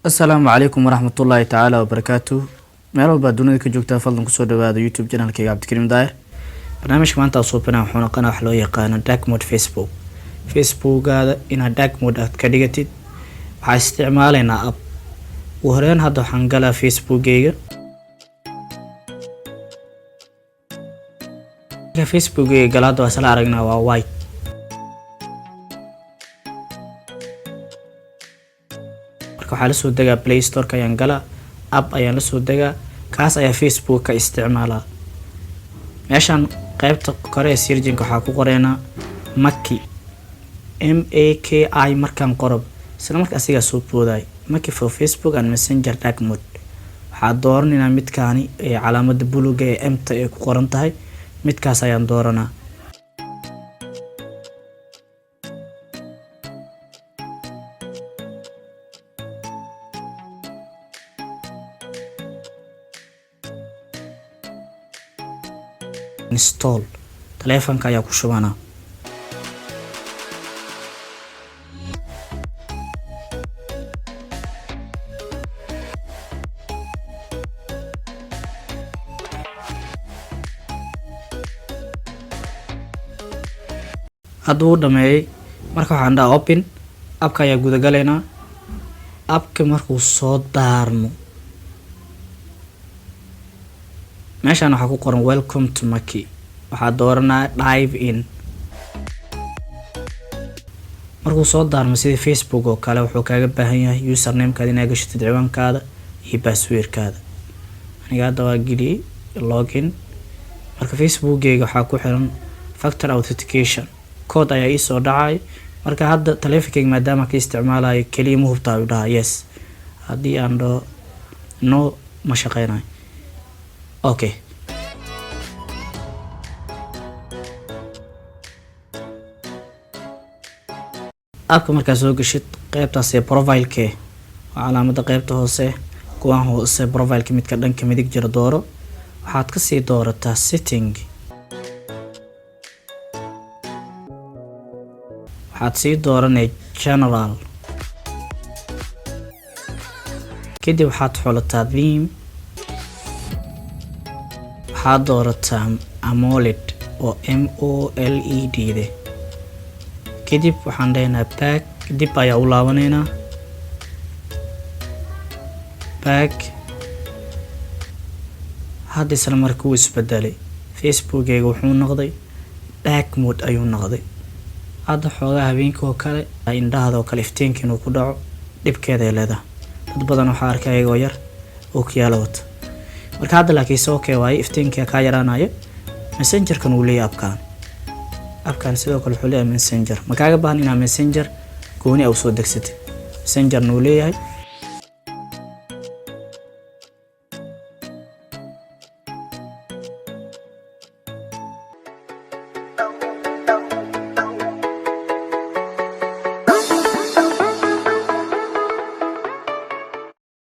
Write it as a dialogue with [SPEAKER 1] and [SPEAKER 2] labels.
[SPEAKER 1] Asalaamu calaykum waraxmatullaahi tacaala wabarakaatu. Meel walbaa dunida ka joogtaa, fadlan kusoo dhawaada YouTube channelkayga Cabdikariim Daahir. Barnaamijka maanta aan suubinaa wuxuu noqonaa wax loo yaqaano dark mode Facebook. Facebookaada inaad dark mode aad ka dhigatid, waxaa isticmaalaynaa app. Ugu horeyn, hadda waxaan galaa Facebookgayga. Marka Facebookgayga gala, hadda waa isla aragnaa, waa white. Marka waxaa lasoo degaa Play Storeka ayaan galaa, app ayaan lasoo degaa, kaas ayaa Facebook ka isticmaalaa. Meeshaan qaybta kore ee searchinka waxaa ku qoreynaa Maki, Maki. Markaan qorob, isla marka asigaa soo booday, Maki for Facebook and Messenger dark mode. Waxaa dooranaynaa midkaani ee calaamada buluga ee M-ta ee ku qoran tahay. Midkaas ayaan dooranaa. Install taleefanka ayaa ku shubanaa. Hadda wuu dhameeyey. Marka waxaan dhaha open, appka ayaa gudagalaynaa. Appka markuu soo daarmo, meeshaan waxaa ku qoran "Welcome to Maki". Waxaa dooranaa dive in. Markuu soo daarmo, sidii Facebook oo kale, wuxuu kaaga baahan yahay usernamekaada inaad gashatid, ciwaankaada iyo passwordkaada. Aniga hadda waa geliyey, login. Marka Facebookgayga waxaa ku xiran factor authentication, code ayaa iisoo dhacay. Marka hadda taleefankayga maadaama ka isticmaalayo, keliya ma hubtaa u dhahaa yes. Haddii aan dhaho no, ma shaqeynayo. Okay, appka markaa soo gashid, qeybtaas ee profileke waa calaamada qeybta hoose, kuwaan hoose profileka, midka dhanka midig jira dooro. Waxaad kasii doorataa setting. Waxaad sii dooranay general, kadib waxaad xulataa theme. Waxaad doorataa AMOLED oo MOLED de. Kadib waxaan dhahaynaa back, dib ayaa u laabanaynaa, back. Hadda isla marka wuu isbedelay. Facebookeyga wuxuu noqday dark mode ayuu noqday. Hadda xoogaa habeenkii oo kale, indhahada oo kale iftiinka inuu ku dhaco dhibkeeda ay leedahay. Dad badan waxaa arkay ayagoo yar ookiyaalo wata. Marka hadda laakiin se okay waaye, iftiinka kaa yaraanayo. Messengerkan wuu leeyahay appkaan. Appkan sidoo kale wuxuu leeyahay Messenger. Ma kaaga baahan inaa Messenger gooni a usoo degsatid, Messengerna wuu leeyahay.